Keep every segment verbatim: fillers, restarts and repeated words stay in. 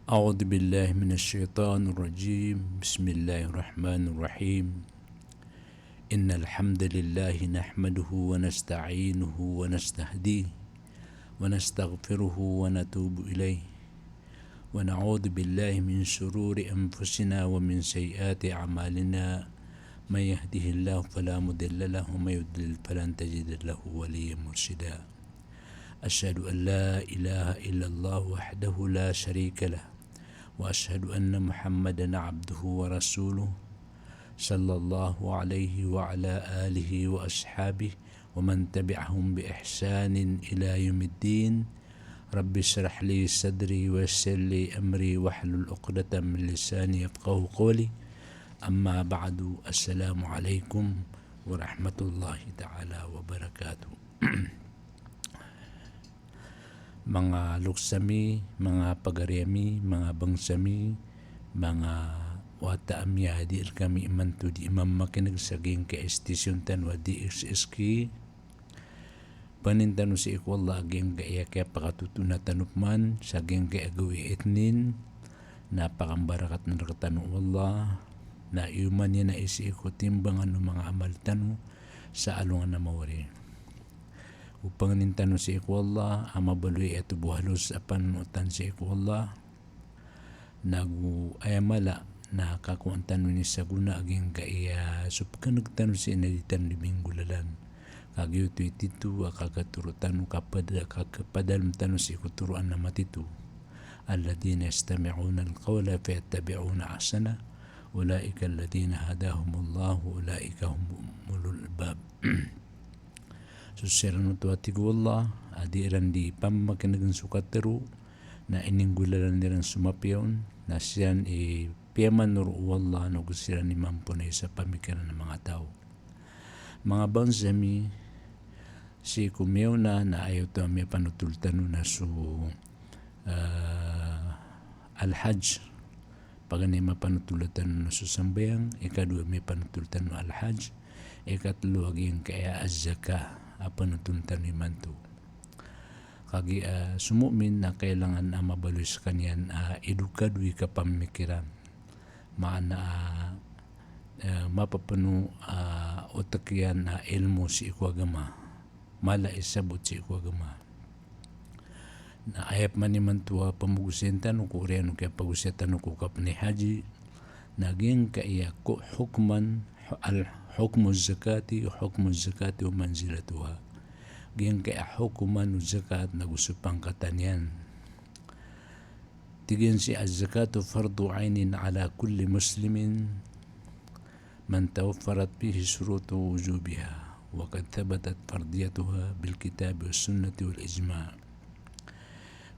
أعوذ بالله من الشيطان الرجيم. بسم الله الرحمن الرحيم. إن الحمد لله نحمده ونستعينه ونستهديه ونستغفره ونتوب إليه، ونعوذ بالله من شرور أنفسنا ومن سيئات أعمالنا، من يهده الله فلا مضل له ومن يضلل فلن تجد له وليا مرشدا. أشهد أن لا إله إلا الله وحده لا شريك له، وأشهد أن محمدا عبده ورسوله، صلى الله عليه وعلى آله وأصحابه ومن تبعهم بإحسان إلى يوم الدين. رب اشرح لي صدري ويسر لي أمري واحلل عقدة من لساني يفقهوا قولي. أما بعد، السلام عليكم ورحمة الله تعالى وبركاته. Manga loks ami, manga pagari ami, manga bangsa ami, manga wata ami a di rkami imanto di mamakineg sa giyangkai a station tano a D X S K. Pangnin tano sii ko Allah a giyangkai a kiyapakatotona tano pman sa giyangkai a gawii a Itnin, na pakambarakatn rktano o Allah, na iyoman iyan a isii ko timbangan o manga amal tano sa alongan a mawri. O pangnin tano sii ko Allah a mabaloy a aya tobo halos a panonootan sii ko Allah, nago aya mala na kakowaan tano ini sa gona a giyangkai a so pkaneg tano sii na di tano di minggolalan. Kagiya oto i tito a kakatoro tano, kapad-, kakapadalm tano sii ko toroan a matito. الذين يستمعون القول فيتبعون أحسنه، أولئك الذين هداهم الله، أولئك هم أولو الألباب. So siran oto a tig o Allah a di iran di pamakinegn so katero, na ininggolalan iran so mapiya on, na siran i piyamanoro o Allah, nago siran i mamponay sa pamikiran a manga taw. Manga bangsa ami, sii ko miyaona na aya oto a miyapanotol tano na so, ah, Al-Hajj. Paganay a miyapanotol tano na so sambayang, ikadowa a miyapanotol tano Al-Hajj, ikatlo a giyangkai a Az-Zakah a panotol tano imanto. Kagiya, ah, so mu'min na kailangan a mabaloy skaniyan a edukado i kapamikiran. Maana a, eh, mapapno a otek iyan a ilmo sii ko agama. Mala i sabot sii ko agama. Na aya pman imanto a pamogosayn tano ko oriyan o kiyapagosaya tano ko kapnay haji, na giyangkai a ko hukman, al-, hukmu zakati, hukmu zakati wa manzilatuha. Giyangkai a hukuman o zakat nago so pangkatan iyan. Tig iyan sii a, "Az-zakatu fardu aynin ala kulli muslimin man tawaffarat fihi shurutu wujubiha, wa qad thabatat fardiyatuha bil kitabi was sunnati wal ijma'."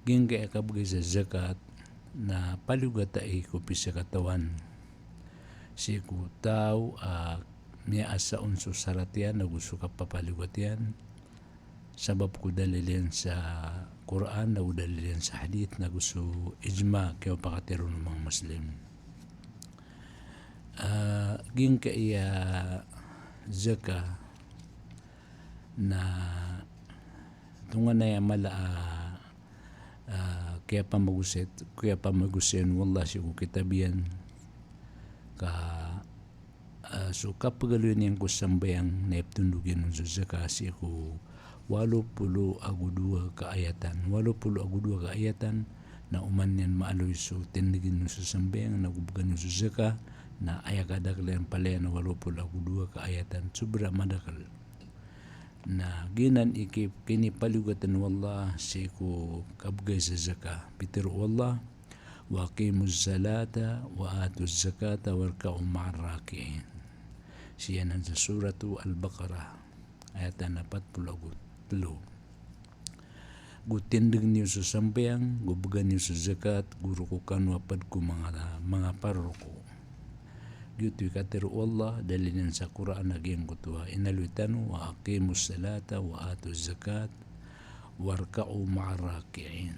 Giyangkai a kabgay sa zakat na paliyogatai ko pisakatawan sii ko taw a miyaasa on so sarat iyan ago so kapapaliyogat iyan, sabap ko dalil iyan sa Qur'an, ago dalil iyan sa hadith, nago so ijma, kiyapakatero o manga Muslim. Ah, giyangkai a zakah na tonganay a mala a, ah, kiyapamagosay, kiyapamagosayn o Allah sii ko kitab iyan ka Ah, so kapagaloy niyan ko sambayang na iptondog iyan on so zakah sii ko walo polo ago dowa ka ayatan. Walo polo ago dowa ka ayatan na oman iyan maaloy so tindgn on so sambayang nago bgan on so zakah, na aya kadakl iyan palaya na walo polo ago dowa ka ayatan. Sobra madakl. Na giyanan i ki-, kinipaliyogat o Allah sii ko kabgay sa zakah. Pitharo o Allah, "Wa aqimus salata wa atuz zakata warka'u ma'ar raki'in." Sii anan sa Suratu Al-Baqarah, ayat a apat polo ago tlo. Go tindg niyo so sambayang, go bgan iyo so zakat, go roko kano a pd ko manga, manga paroroko. Giyoto i katharo o Allah, dalil iyan sa Qur'an a giyangkoto a inaloy tano, "Wa aqimus salata wa atuz zakat warka'u ma'ar raki'in."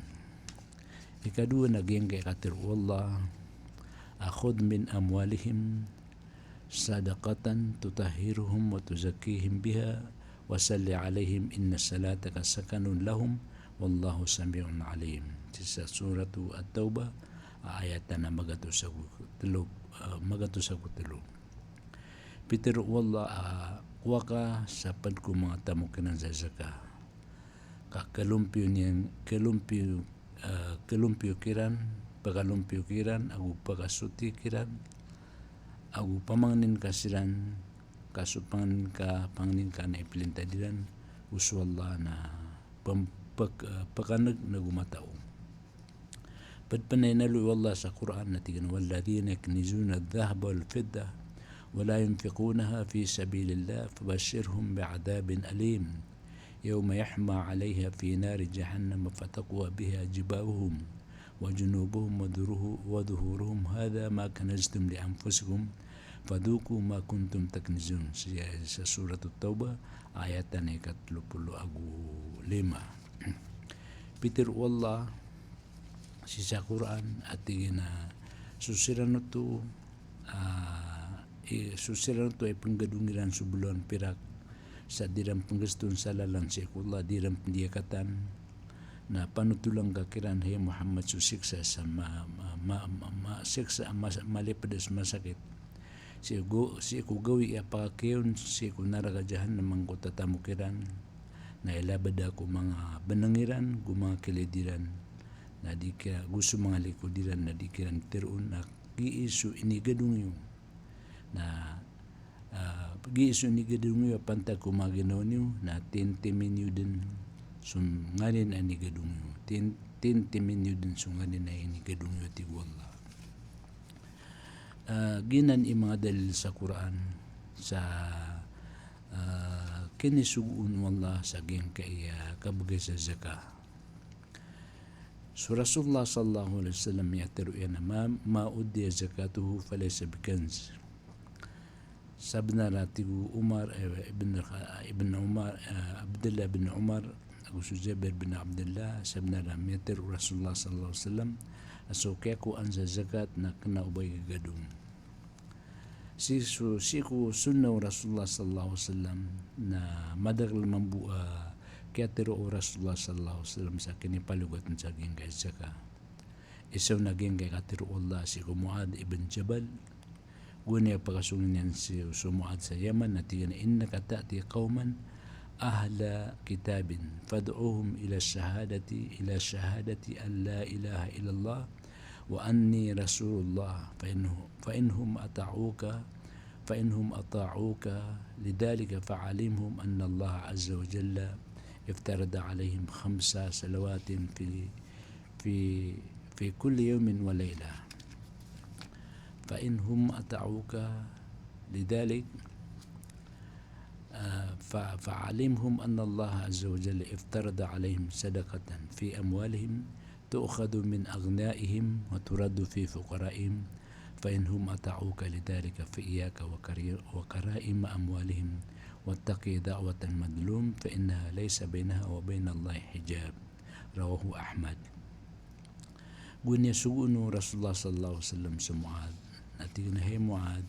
Ikadowa na giyangkai a katharo o Allah a, "Khudh min amwalihim sadaqatan tutahhiruhum wa tuzakkihim biha wa salli alaihim inna salataka sakanun lahum wallahu sami'un alim." Sii sa Suratu At-Taubah, a ayat a magatos ago telo, ah, magatos ago telo. Pitharo o Allah a kowa ka sa pd ko manga tamok iran sa zaka. Ka kalompiyo niyan, kalompiyo, ah, kalompiyo kiran, pakalompiyo kiran, ago pakasoti kiran, ago pamangnin ka siran, ka so pangnin ka, pangnin ka na ipilintad iran o so Allah na pam-, pak-, ah, pakaneg na go matao. Pd pn a inaloy o Allah sa Qur'an na tig iyan: "Walladhina yaknizuna adh-dhahaba wal-fiddah, wa la yunfiqunaha fi sabilillah, fabashshirhum bi'adhabin alim. Yawma yuhma 'alayha fi nari jahannama fatukwa biha jibahuhum wa junubuhum wa dhuruhu-, wa dhuhuruhum, hadha ma kanaztum li anfusikum, fadhuqu ma kuntum taknizun." Sa, sa Surat At-Taubah, ayat a ikatlo polo ago lima. Pitharo o Allah sii sa Qur'an a tig iyan a so siran oto, ah, i-, so siran oto a ipnggadong iran so bolawan pirak sa di iran pnggaston sa lalan sii ko Allah, di iran pndiyakatan, na panotolan ka kiran, hay Muhammad, so siksa sa ma-, ma-, ma-, ma-, ma-, siksa a mas-, malipd a masakit. Sii ko, sii ko gawii a pakakiyaon sii ko naraka jahannam angkoto a tamok iran, na ilabad ko manga bnng iran, go manga kilid iran, na di ka, go so manga likod iran, na di kiran tharoon a gii so inigadong iyo. Na, ah, gii so inigadong iyo a pantag ko manga ginawa niyo, na tintimin iyo dn so nganin a inigadong iyo. Tin-, tintimin iyo dn so nganin a inigadong iyo, tig o Allah. Ah, giyanan i manga dalil sa Qur'an sa, ah, kinisogoon o Allah sa giyangkaya kabgay sa zaka. So Rasulullah sallallahu alaihi wasallam, miyatharo iyan a ma, ma uddiya zakatuhu falaysa bikanz. Sabnar a tig o Umar, eh, ibn, ibn Umar, eh, Abdullah bin Umar, ago so Jabir bin Abdullah, sabnar a miyatharo o Rasulullah sallallahu alaihi wasallam a so kiyakowaan sa zakat na kna o ba igadong. Sii so, sii ko sunnah o Rasulullah sallallahu alaihi wasallam na madakl mambo a kiyatharo o Rasulullah sallallahu alaihi wasallam sa kinipaliyogat sa giyangkai zakat. Isa on a giyangkai katharo o Allah sii ko Muadh ibn Jabal. Gowani a pakasong iyan sii so Muadh sa Yaman na tig iyan a: "Innaka ta'ti qawman ahla kitabin, fad'uhum ila shahadati, ila shahadati an la ilaha illallah wa anni rasulullah, fa in, fa in hum ata'uka, fa in hum ata'uka lidhalika fa alimhum anna Allah azza wa jalla iftarada alayhim khamsa salawatin fi, fi, fi kulli yawmin wa laylah. Fa in hum ata'uka lidhalik, ah, fa, fa alimhum anna Allah azza wa jalla iftarada alayhim sadaqatan fi amwalihim tu'khadhu min aghniyaihim wa turaddu fi fuqaraihim, fa in hum ata'uka lidhalika fa iyyaka wa kari-, wa karaima amwalihim, wattaqi da'watal madlum, fa innaha laysa bainaha wa bainallahi hijab." Rawahu Ahmad. Gowani a sogoon o Rasulullah sallallahu alaihi wasallam so Muadh, na tig iyan a: "Hay Muadh,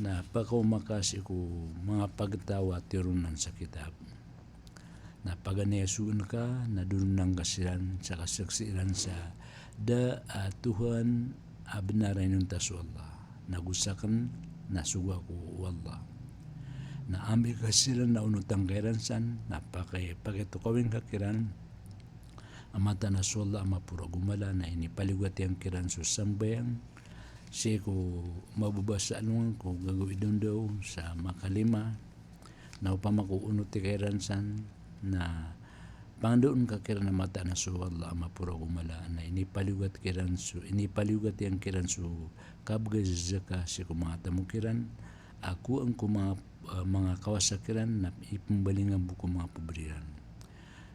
na pakaoma ka sii ko manga pagtaw a tironan sa kitab." Na paganay a sogoon ka, na doronan ka siran sa kasaksi iran sa da a Tuhan a bnar a inonta so Allah, na go sakn na sogo ako o Allah. Na amay ka siran na onotan ka iran san, na paki-, pakitokawing ka kiran a mataan a so Allah a maporo ago mala na inipaliyogat iyan kiran so sambayang sii ko mababa sa alongan ko gagawii dawndaw sa makalima. Na opama ko onoti ka iran san, na pangndaon ka kiran a mataan a so Allah a maporo ago mala na inipaliyogat kiran so, inipaliyogat iyan kiran so kabgay sa zakat sii ko manga tamok iran a kowaan ko manga, ah, manga kawasa kiran na ipmbalingan bo ko manga pobri iran.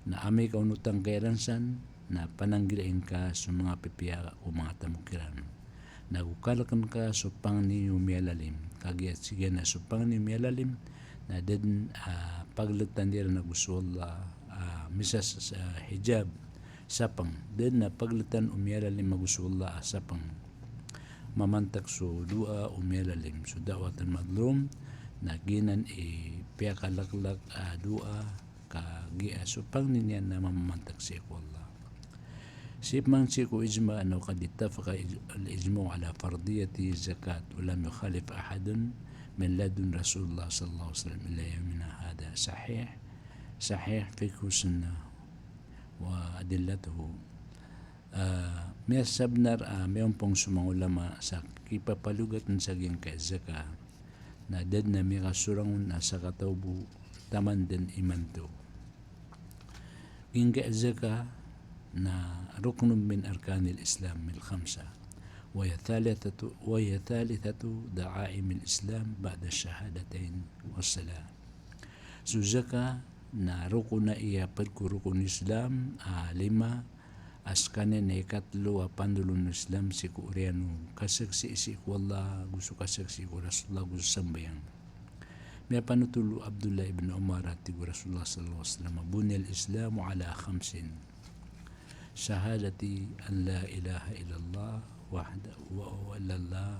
Na amay ka onotan ka iran san, na pananggilai ngka so manga pipiya ko manga tamok iran. Na go kalkn ka so pangni o miyalalim, kagiya tig iyan a so pangni o miyalalim na da dn, ah, pagltan iran ago so Allah, ah, misas-, sa hijab, sapng, da dn a pagltan o miyalalim ago so Allah a sapng. Mamantak so doa o miyalalim, so da'watal madlum, na giyanan i piyakalaklak a doa, kagiya so pangni niyan na mamamantak sii ko Allah. Sii pman sii ko ijma na qad ittafaqa al-ijma'u ala fardiyati zakat wa lam yukhalif ahadun min ladun Rasulillah sallallahu alaihi wasallam ila yawmina hadha. Sahih, sahih fiqhus sunnah wa adillatuhu. Ah, miyasabnar, ah, miyaompong so manga ulama sa kipapalogatn sa giyangkai a zakat na da dn a miyakasorang on a sakataw bo taman dn imanto. Giyangkai a zakat na ruknun min arkanil Islamil khamsah, wa hiya thalithatu, wa hiya thalithatu da'aimil Islam ba'da shahadatain was salah. So zakat na rokon a iyapd ko rokon o Islam a lima, a skaniyan na ikatlo a pandolon o Islam sii ko oriyan o kasaksii sii ko Allah, ago so kasaksii ko Rasulullah, ago so sambayang. Miyapanotol o Abdullah ibn Umar a tig o Rasulullah sallallahu alaihi wasallam, "Buniyal Islamu ala khamsin. Shahadati an la ilaha illallah wahda-, wa, wa illallah,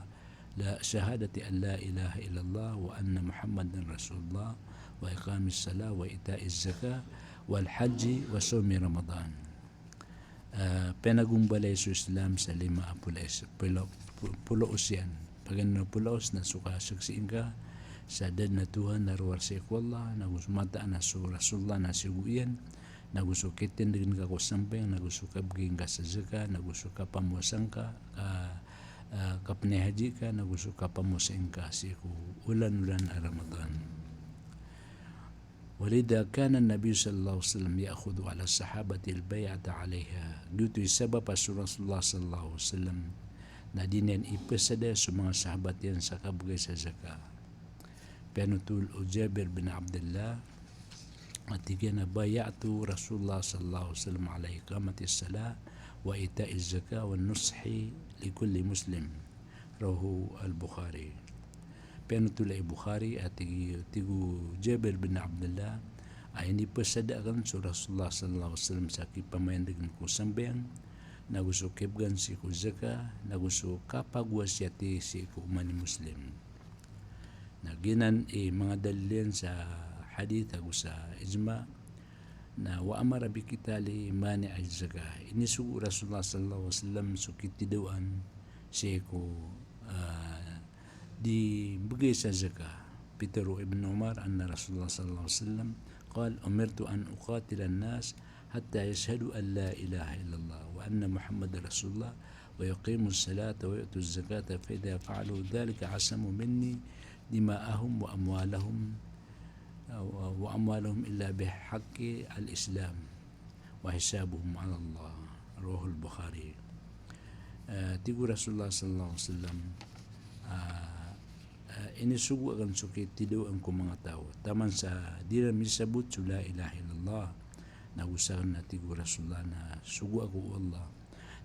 la, shahadati an la ilaha illallah wa anna Muhammadan Rasulullah, wa iqamis salah, wa ita'iz zakah, wal hajji, wa sawmi Ramadan." Ah, piyagombalay so Islam sa lima a polo, polo, polo osiyan. Paganay a polo os na so kasaksii ngka sa da dn a Tuhan a rowar sii ko Allah, nago so mataan a so Rasulullah na sogo iyan, nago so kitindg ngka ko sambayang, nago so kabgay ngka sa zakat, nago so kapamowasa ngka, ka, ah, kapnihajji ka, nago so kapamowasa ngka sii ko olan-olan a Ramadan. Walidha kana an-Nabi sallallahu alaihi wasallam ya'khudhu ala sahabati al-bay'ata alaiha. Giyoto i sabap a so Rasulullah sallallahu alaihi wasallam na di niyan ipasada so manga sahabat iyan sa kabgay sa zakat. Piyanotol o Jabir bin Abdullah a tig iyan a, "Bay'atu Rasulullah sallallahu alaihi wasallam ala iqamatis salah wa ita'iz zakah wan nushi li kulli muslim." Rawahu al-Bukhari. Piyanotol i Bukhari a tig, tig o Jabir bin Abdullah a inipasada akn so Rasulullah sallallahu alaihi wasallam sa kipamayandg ko sambayang, nago so kibgan sii ko zakat, nago so kapagowasiyati sii ko oman i Muslim. Na giyanan i manga dalil iyan sa hadith ago sa ijma. Na wa amara bi qitali mani'iz zakah. Inisogo o Rasulullah sallallahu alaihi wasallam so kitidawaan sii ko, ah, di mbgay sa zakat. Pitharo o Ibn Umar anna Rasulullah sallallahu alaihi wasallam qal, "Umirtu an uqatilan nas hatta yashhadu an la ilaha illallah wa anna Muhammadan Rasulullah wa yuqimus salata wa yu'tuz zakata, fa idha fa'alu dhalika asamu minni dima'ahum wa amwalahum, wa, wa amwalahum illa bihaqqi al-Islam wa hisabuhum ala Allah." Rawahul Bukhari. Eh, tig o Rasulullah sallallahu alaihi wasallam, ah, ah, inisogo akn so kitidawaan ko manga taw taman sa di iran misabot so la ilaha illallah. Nago sakn na tig o Rasulullah na sogo ako o Allah.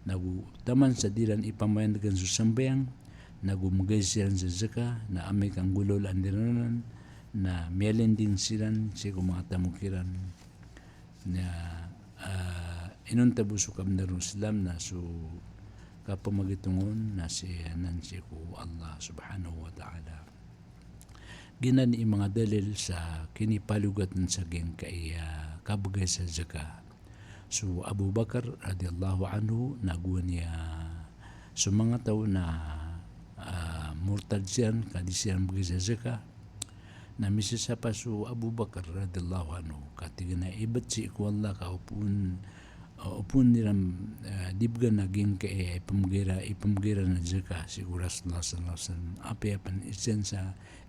Nago taman sa di iran ipamayandgan so sambayang, nago mbgay siran sa zakat, na amay ka nggolawlaan iran anan, na miyalinding siran sii ko manga tamok iran. Na, ah, inonta bo so kabnar o Islam na so kapamagitongon na sii anan sii ko Allah subhanahu wa ta'ala. Giyanan i manga dalil sa kinipalogatn sa giyangkai a kabgay sa zakat. So Abu Bakar radhiyallahu anhu na gowani a so manga taw na, ah, murtad siran ka di siran mbgay sa zakat. Na misasapa so Abu Bakar radhiyallahu anhu ka tig iyan a ibt sii ko Allah ka opama, ah, opama iran, ah, di bgan a giyangkai a ipmbgay iran, ipmbgay iran a zakat sii ko Rasulullah sallallahu alaihi wasallam. Apiya pn isa sa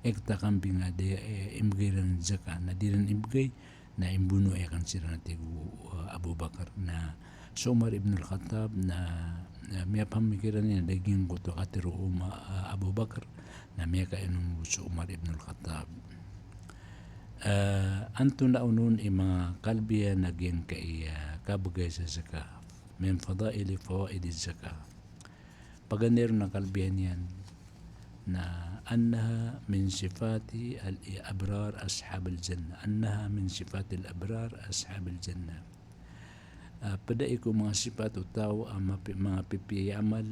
ekta kambing a di, eh, imbgay iran a zakat na di iran imbgay, na imbono akn siran a tig o, eh, Abu Bakar. Na so Umar ibn al-Khattab na, na miyapamikiran iyan a da giyangkoto a katharo o Uma-, eh, Abu Bakar, na miyakainom bo so Umar ibn al-Khattab. Eh, antonaa onon i manga kalbihan a giyangkai a kabgay sa zakat? Min fadaili fawaidiz zakah. Paganay ron a kalbihan iyan na annaha min sifati al-abrar ashabil jannah. Annaha min sifatil abrar ashabil jannah. Ah, pd aya ko manga sipat o taw a mapi-, manga pipiya i amal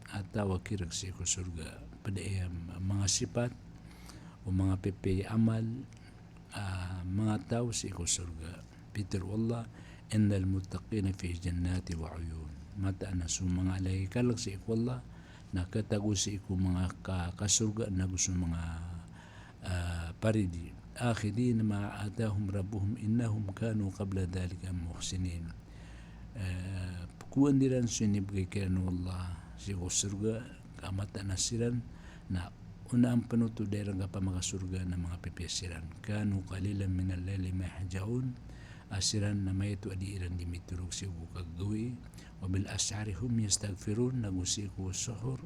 a taw a kirk sii ko sorga. Pd aya manga sipat o manga pipiya i amal a manga taw sii ko sorga. Pitharo o Allah, "Innal muttaqina fi jannatin wa uyun." Mataan a so manga ala i kalk sii ko Allah na katago sii ko manga ka-, kasorga nago so manga, ah, paridi. Akhidhina ma atahum rabbuhum innahum kanu qabla dhalika muhsinin. Eh, pkowaan iran so inibgay kiran o Allah sii ko sorga, ka mataan a siran na onaan pn oto da iran kapamakasorga na manga pipiya siran. Kanu qalilan minal layli ma yahja'un, a siran na maito a dii iran dii mitorog sii ko kagagawii. Wa bil ashari hum yastaghfirun, nago sii ko suhur,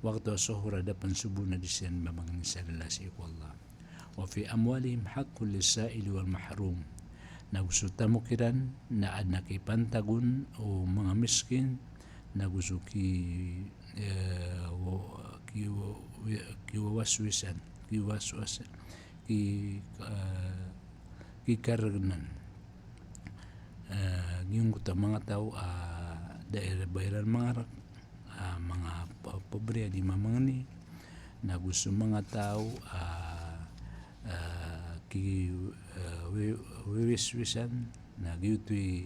wakto a suhur a da pn sobo na dii siran mamangni sa lala sii ko Allah. Wa fi amwalihim haqqun lis-sa'ili wal mahrum. Nago so tamok iran na adn a kipantagon o manga miskin, nago so ki, eh, wo-, ki, wo-, wi-, kiwawaswisan, kiwaswasan, ki, eh, kikargnan. Eh, giyangkoto a manga taw a da iran ba iran mangark, ah, manga po-, pobre a dii mamangni, nago so manga taw a, ah, ki, ah, wi-, wiwiswisan, na giyoto i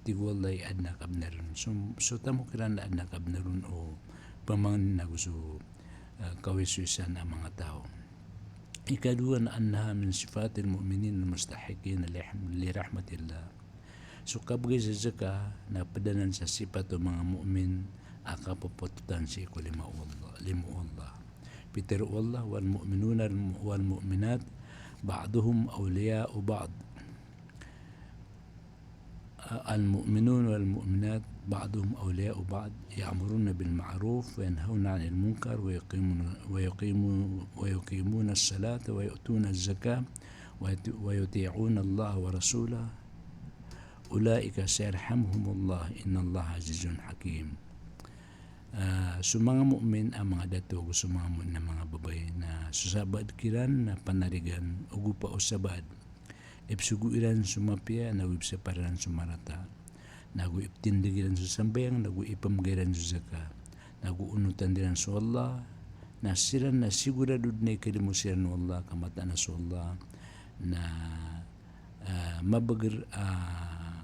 tig o Allah i adn a kabnar on. So, so tamok iran na adn a kabnar on o pamangni nago so, ah, kawiswisan a manga taw. Ikadowa na annaha min sifatil mu'minin al-mustahiqin li, li rahmatillah. So kabgay sa zakat na pd anan sa sipat o manga mu'min a kapopototan sii ko lima o Allah, lima o Allah. Pitharo o Allah, "Wal mu'minuna wal mu'minat ba'duhum awliya'u ba'd." Al-mu'minuna wal mu'minat ba'duhum awliya'u ba'd, ya'muruna bil ma'ruf wa yanhawna 'anil munkar wa yuqimuna, wa yuqimu-, wa yuqimuna as-salata wa yu'tuna az-zakata wa yuti-, wa yuti'una Allah wa rasulahu. Ulaika sayarhamuhumullah, innallaha 'azizun hakim. Ah, so manga mu'min a manga dato ago so manga mu'min a manga babay na so sabaad kiran na panarigan ago pa o sabaad. Ipsogo iran so mapiya, nago ipsapar iran so marata. Nago iptindg iran so sambayang, nago ipmbgay iran so zakat. Nago onotan iran so Allah, na siran na sigurado dn a ikalimo siran o Allah, ka mataan a so Allah na, ah, mabagr, ah,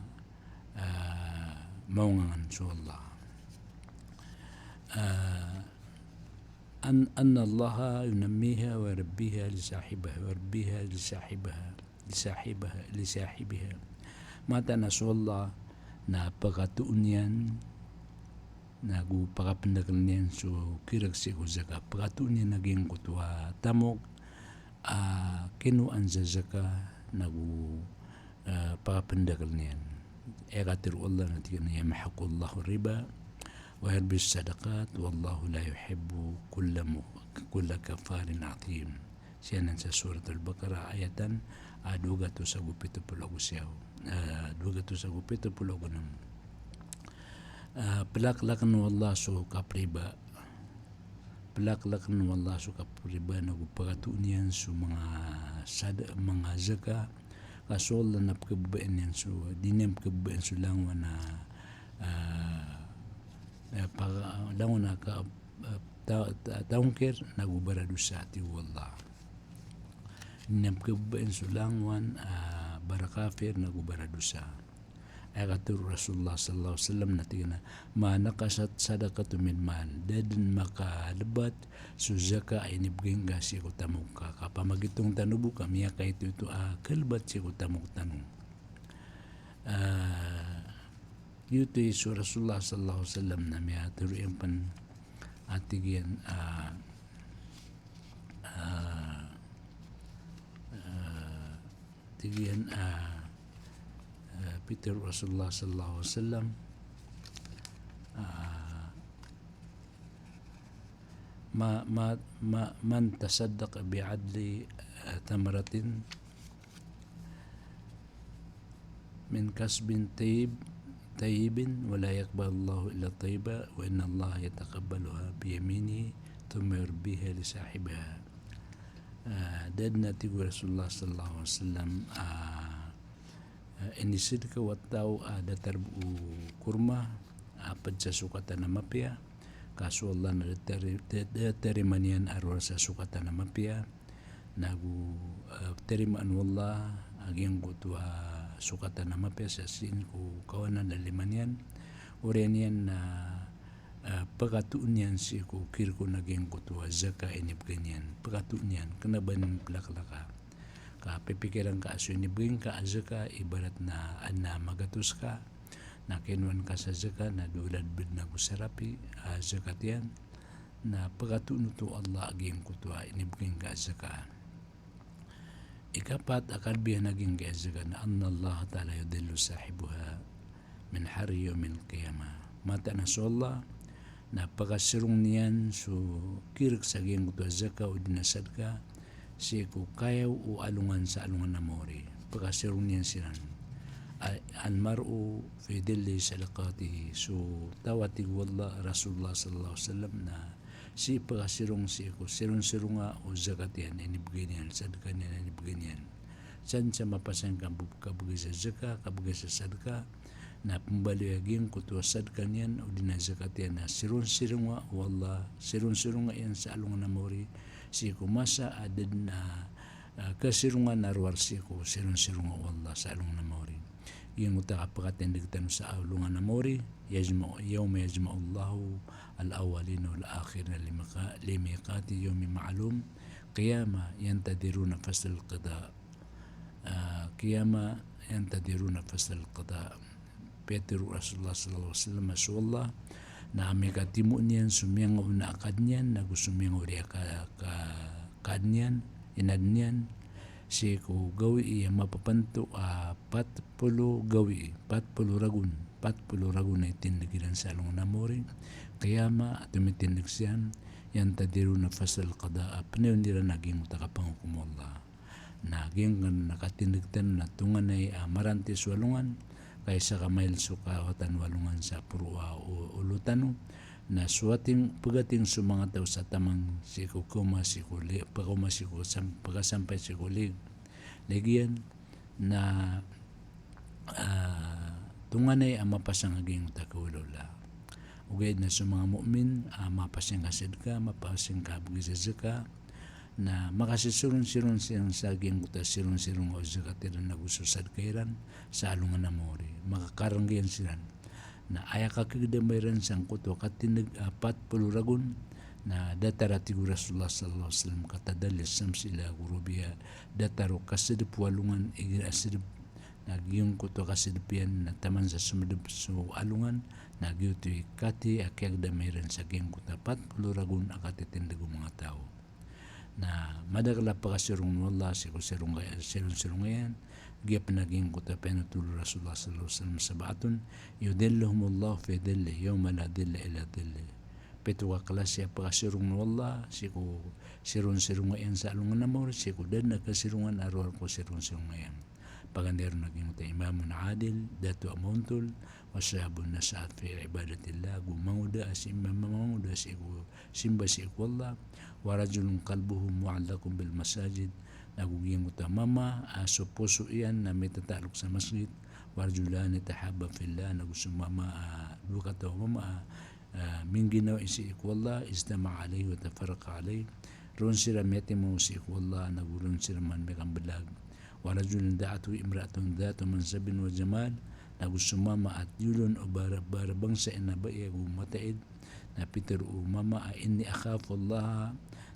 ah, mawngangan so Allah. Ah, an-, annallaha yunammiha wa yurabbiha li sahibiha, wa yurabbiha li sahibiha, li sahibiha, li sahibiha. Mataan a so Allah na pakatoon iyan, nago pakapndakl iyan so kirk sii ko zakat. Pakatoon iyan a giyangkoto a tamok a kinowaan sa zakat, nago, ah, pakapndakl iyan. Aya katharo o Allah na tig iyan a, "Yamhaqullahu riba wa yurbis sadaqat, wallahu la yuhibbu kulla mu-, kulla kaffarin athim." Siyanan sa Suratul Baqarah, ayatan a dowa gatos ago pito polo ago siyaw, ah, dowa gatos ago pito polo ago nem. Ah, plaklakn o Allah so kapriba. Plaklakn o Allah so kapriba, nago pakatoon iyan so manga sad-, manga zakat. Ka so Allah na pkhababayaan iyan so, di niyan pkhababayaan so langowan a, ah, eh, pa-, langowan a ka, eh, ta-, ta-, taongkir nago baradosa, tig o Allah. Di niyan pkhababayaan so langowan a barakafir nago baradosa. Aya katharo o Rasulullah sallallahu alaihi wasallam na tig iyan a, "Ma naqasat sadaqatun min mal." Da dn makalbat so zakat a inibgay ngka sii ko tamok ka. Ka pamagitong tano bo ka miyakaito-ito a kalbat sii ko tamok tano. Ah, giyoto i so Rasulullah sallallahu alaihi wasallam na miyatharo iyan pn a tig iyan, ah, ah, ah, tig iyan, ah, ah, pitharo o Rasulullah sallallahu alaihi wasallam, ah, ma, ma, ma, "Man tasaddaqa bi adli, ah, tamratin min kasbin tayyib, tayyibin, wa la yaqbalullahu illa tayyiba, wa innallaha yataqabbaluha bi yaminihi, thumma yurabbiha li sahibiha." Ah, da dn a tig o Rasulullah sallallahu alaihi wasallam, ah, ah, inisadka o taw a datar bo o korma a pd sa sokatan a mapiya, ka so Allah na da tari-, da, da tarimaan iyan a rowar sa sokatan a mapiya, nago, eh, tarimaan o Allah a giyangkoto a sokatan a mapiya sa sii ko kawanan a lima niyan, Oriyan iyan na, ah, pkatoon iyan sii ko kirk on a giyangkoto a zakat a inibgay niyan. Pkatoon iyan, kna ba niyan plaklaka. Ka pipikiran ka a so inibgay ngka a zakat, ibarat na adn a magatos ka, na kinowa ngka sa zakat, na dowa raad bdn ago sarapi a zakat iyan, na pkatoon oto o Allah a giyangkoto a inibgay ngka a zakat. Ikapat a kalbihan a giyangkai a zakat na anna Allah Ta'ala yudhillu sahibaha min harri yawmil qiyamah. Mataan a so Allah na pkasirong iyan so kirk sa giyangkoto a zakat odi na sadka sii ko kayaw o alongan sa alongan a mawri. Pkasirong iyan siran. Al-, al-mar'u fi dhilli sadaqatihi. So taw, a tig o Allah, Rasulullah sallallahu alaihi wasallam, na sii pkasirong sii ko sirong-sironga o zakat iyan a inibgay niyan, sadka niyan a inibgay niyan. San sa mapasang ka bub-, kabgay sa zakat, kabgay sa sadka, na pmbaloy a giyangkoto a sadka niyan odi na zakat iyan na sirong-sironga o Allah, sirong-sironga iyan sa alongan a mawri, sii ko masa a da dn a, ah, kasirongan a rowar sii ko sirong-sironga o Allah sa alongan a mawri. Giyangkoto a kapakatindg tano sa alongan a mawri, yajma'u, yawma yajma'u Allahu al-awwalina wal-akhirina limika-, limiqati yawmin ma'lum, qiyama yantadhiruna fasl al-qada. Ah, qiyama yantadhiruna fasl al-qada. Pitharo o Rasulullah sallallahu alaihi wasallam a so Allah na amay ka timoon iyan so miyangaona a kaadn iyan, nago so miyangaori a ka-, ka-, kaadn iyan, inadn iyan, sii ko gawii a mapapanto a pat polo gawii, pat polo ragon, pat polo ragon a itindg iran sa alongan a mawri, qiyama a tomitindg siyan, yantadhiruna fasl al-qada, a pnayon iran a giyangkoto a kapangokom o Allah. Na giyangkanan a katindg tano na tonganay a maranti so alongan, ka isa ka mail so kawatan o alongan sa poro a o-, olo tano, na so ating, pgating so manga taw sa taman sii ko kaoma sii ko li-, pkaoma sii ko sam-, pkasampay sii ko lig-, lig iyan, na, ah, tonganay a mapasang a giyangkoto a kaolaola. Ogaid na so manga mu'min a mapasang ka sadka, mapasang ka bgay sa zakat, na makasisirong-sirong siran sa giyangkoto a sirong-sirong o zakat iran ago so sadka iran sa alongan a mawri. Makakaranggiyan siran. Na aya kakagdama iran sangkoto a katindg a pat polo ragon, na datar a tig o Rasulullah sallallahu alaihi wasallam, katadhalli shams ila ghurubiha, datar o kasadp o alongan igira a sadp, na giyangkoto a kasadp iyan na taman sa somdp so alongan, na giyoto i kati a kiyagdama iran sa giyangkoto a pat polo ragon a katitindg o manga taw. Na madakl a pkasirong o Allah sii ko sirong-, sirong-sirong iyan, giya pn a giyangkoto a piyanothol o Rasulullah sallallahu alaihi wasallam, sab'atun yudhilluhumullahu fi dhillihi yawma la dhilla illa dhilluh. Pito ka klasi a pkasirong o Allah sii ko sirong-sirong iyan sa alongan a mawri, sii ko da dn a kasirongan a rowar ko sirong-sirong iyan. Paganay ron a giyangkoto a imamun adil, dato a maontol, wa shabun nasha'a fi ibadatillah, ago mangoda a si-, ma-, ma-, mangoda sii ko simba sii ko Allah, wa rajulun qalbuhu mu'allaqun bil masajid, nago giyangkoto a mama a so poso iyan na mitatalok sa masgit, wa rajulani tahabba fillah, nago so mama a dowa kataw a mama a ah, mingginaw sii ko Allah, ijtama'a alayhi wa tafarraqa alayhi. Ron siran miyatimo sii ko Allah, nago ron siran man miyakamblag. Wa rajulun da'athu imra'atun dhatu mansabin wa jamal. Nago so mama a tiyolon o bara-, barabangsa iyan a bai ago mataid. Na pitharo o mama a inni akhafu Allah.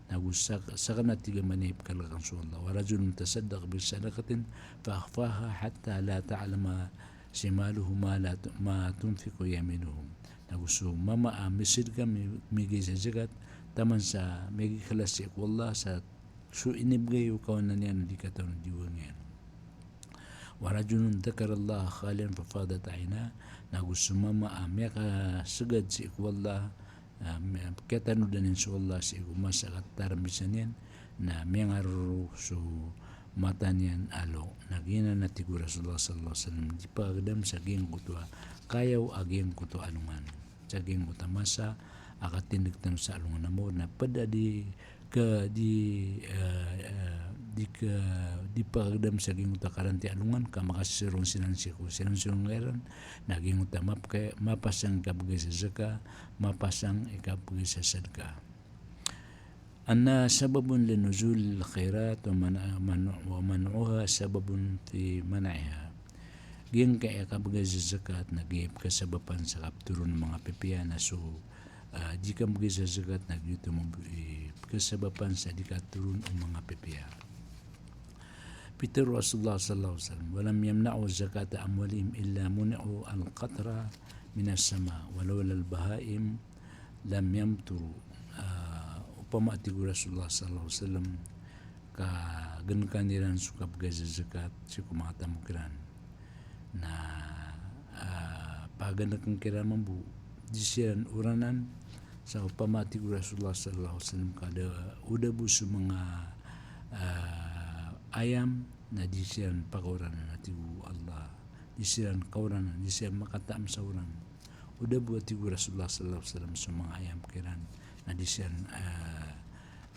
Nago sak-, sakn a tig a mani pkhalk akn so Allah. Wa rajulun tasaddaqa bi sadaqatin fa akhfaha hatta la ta'lama shimaluhu ma la tu-, ma tunfiqu yaminuhu. Nago so mama a misadka, mi-, migay sa zakat, taman sa miyagikhlas sii ko Allah sa so inibgay o kawanan iyan na di katawan o diwang iyan. Wa rajulun dhakarallaha khaliyan fafadat aynah, nago so mama a miyakasagad sii ko Allah, ah, mi-, kiyatanodan iyan so Allah sii ko masa a katarmbisan iyan, na miyangaroro so mata niyan a lo. Na giyanan a tig o Rasulullah sallallahu alaihi wasallam, di pakagdam sa giyangkoto a kayaw a giyangkoto a alongan. Sa giyangkoto a masa a katindg tano sa alongan a mawri na pd a di ka-, di, eh, eh, di ka-, di pakagdam sa giyangkoto a karanti a alongan, ka makasisirong siran sii ko sirong-sirong iran, na giyangkoto a mapka-, mapasang i kabgay sa zakat, mapasang i kabgay sa sadka. Annaha sababun li nuzulil khairat wa man-, man-, wa man'uha sababun fi man'iha. Giyangkaya kabgay sa zakat na giya i pkhasabapan sa kaptoron o manga pipiya na so, ah, di kambgay sa zakat na giyoto mambo i pkhasabapan sa di katoron o manga pipiya. Pitharo o Rasulullah sallallahu alaihi wasallam, "Wa lam yamna'u zakata amwalihim illa muni'u al-qatra minas sama, wa lawlal bahaim lam yamturu." Ah, opama, tig o Rasulullah sallallahu alaihi wasallam, ka gnkan iran so kabgay sa zakat sii ko manga tamok iran, na, ah, pagnkan kiran mambo, di siran oranan, sa opama, tig o Rasulullah sallallahu alaihi wasallam, ka da, o da bo so manga, ah, ayam, na di siran pakaoranan, a tig o Allah. Di siran kaoranan, di siran makataam sa oran. O da bo, a tig o Rasulullah sallallahu alaihi wasallam, so manga ayam kiran na di siran, ah,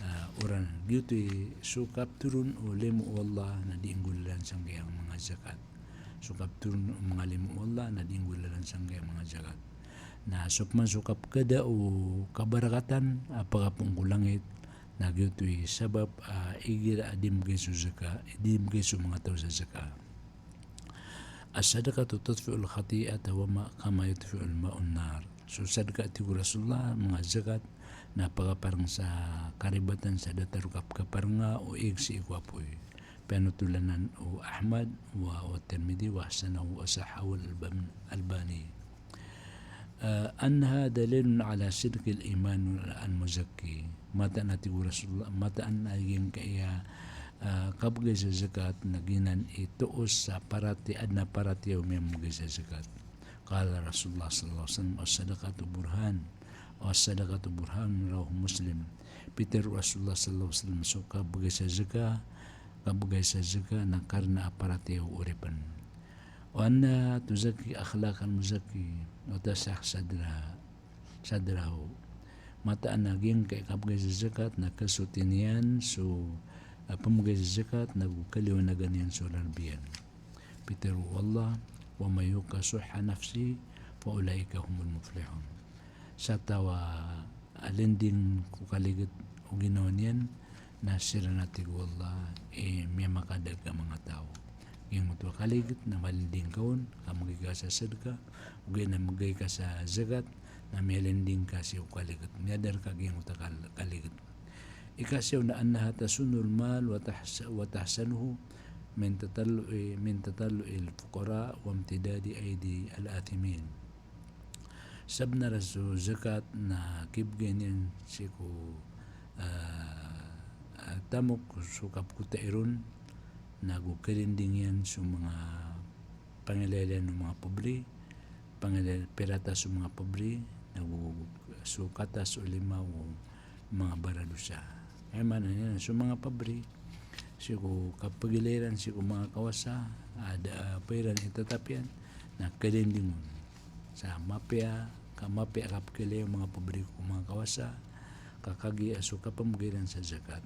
ah, oranan. Giyoto i so kaptoron o limo o Allah na di nggolalan sangkaya manga zakat. So kaptoron o manga limo o Allah na di nggolalan sangkaya manga zakat. Na so pman so kapkada o kabarakatan a pakapoon ko langit, na giyoto i sabap a igira a di mbgay so zakat, di mbgay so manga taw sa zakat. "As-sadaqatu tutfi'ul khati'ata wa ma, kama yutfi'ul ma'un nar." So sadaka, tig o Rasulullah, manga zakat, na pakaparang sa karibatan sa datar o kapkaparanga o ig sii ko apoy. Piyanotolan anan o Ahmad wa, wa Tirmidhi wa hasanahu wa sahhahu al-Alban-, Albani. Ah, "Annaha dalilun ala sidqil iman al-muzakki." Mataan, a tig o Rasulullah, mataan a giyangkaya, ah, kabgay sa zakat na giyanan i toos sa parati-, adn a paratiyaya o miyambgay sa zakat. Qala Rasulullah sallallahu alaihi wasallam, "As-sadaqatu burhan, as-sadaqatu burhan," rawahu Muslim. Pitharo o Rasulullah sallallahu alaihi wasallam, so kabgay sa zakat, kabgay sa zakat na karna a paratiyaya o oripn. "Wa annaha tuzakki akhlaqal muzakki wa tasah sadra, sadrahu." Mataan a giyangkai a kabgay sa zakat na kasoti niyan so, ah, pmbgay sa zakat na go kaliwanagan iyan so lalb iyan. Pitharo o Allah, "Wa man yuqa shuhha nafsihi fa ulaika humul muflihun." Sa taw a linding ko kaligit o ginawa niyan, na siran, a tig o Allah, i miyamakadaag a manga taw. Giyangkoto a kaligit na malinding ka on, ka mbgay ka sa sadka, ogaid na mbgay ka sa zakat, na miyalinding ka sii ko kaligit. Miyadar ka giyangkoto a kal-, kaligit. Ika siyaw na, "Annaha tasunnul mal wa tahsa-, wa tahsanuhu min tatallu'i, min tatallu'il fuqara wa imtidadi aidil athimin." Sabnar a so zakat na kibgay niyan sii ko, ah, ah, tamok so kapkotay ron, na go kalinding iyan so manga pangilaylay o manga pobri, pangilay-, pirata so manga pobri, na go so katas o lima o manga baradosa. Aya maana niyan na so manga pobri, sii ko kapagilay iran sii ko manga kawasa, a da, ah, pairan itatap iyan, na kalinding on. Sa mapiya, ka mapiya a kapagilay o manga pobri ko manga kawasa, ka kagiya so kapmbgay iran sa zakat.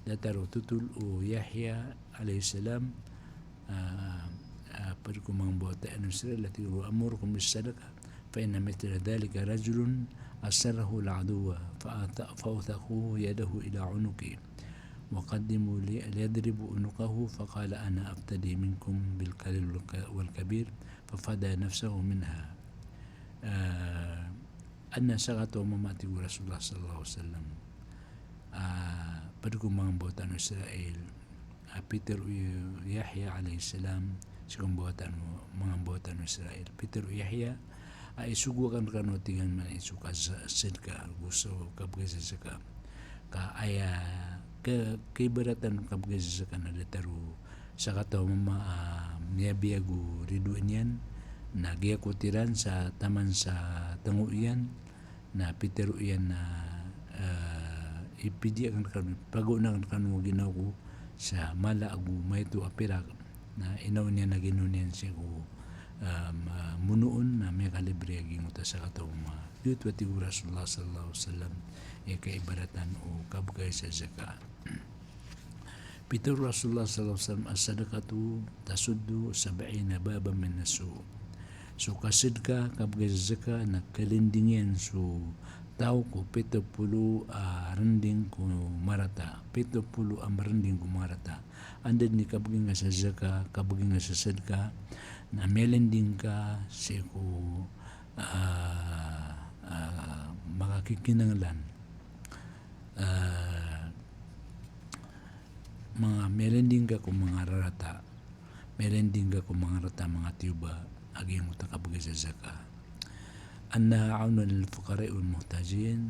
Datar o thotol o Yahya alayhis salam, ah, ah, pd ko manga mbawataan o Israel a tig iyan, "Amurukum bis sadaqah, fa inna mithla dhalika rajulun asarrahul aduwwa, fa atha-, fa awthaqu yadahu ila unuqihi, wa qaddamu li, liyadribu unuqahu, fa qala, ana aftadi minkum bil qalil wal ka-, wal kabir, fa fada nafsahu minha." Ah, adn a sakataw a mama, a tig o Rasulullah sallallahu alaihi wasallam, ah, pd ko manga mbawataan o Israel, a pitharo o Yahya alayhis salam, sii ko mbawataan o, manga mbawataan o Israel. Pitharo o Yahya, a isogo akn rkano, tig iyan, man iso ka za-, sadka, go so kabgay sa zakat. Ka aya ka-, kaibaratan o kabgay sa zakat na datar o sakataw a mama a miyabiyag o ridoay niyan, na giyakot iran sa taman sa tngo iyan, na pitharo iyan na, ah, ipidi akn rkano, pagaon akn rkano a ginawa ko sa mala ago maito a pirak, na inaw niyan a ginawa niyan sii ko, ah, ma-, monoon na miyakalibre a giyangkoto a sakataw a mama. Giyoto, a tig o Rasulullah sallallahu alaihi wasallam, i kaibaratan o kabgay sa zakat. Pitharo o Rasulullah sallallahu alaihi wasallam, "As-sadaqatu tasuddu sab'ina baban minas su'." So kasadka, kabgay sa zakat, na kalinding iyan so taw ko pito polo a rnding ko marata. Pito polo a rnding ko marata. Anda dn i kabgay nga sa zakat, kabgay nga sa sadka, Na miyalanding ka sii ko, ah, ah, makakikinanglan. Ah, manga miyalanding ka ko manga rarata. Miyalanding ka ko manga rarata, manga tiyoba, a giyangkoto a kabgay sa zakat. Annaha awnun lil fuqara'i wal muhtajin,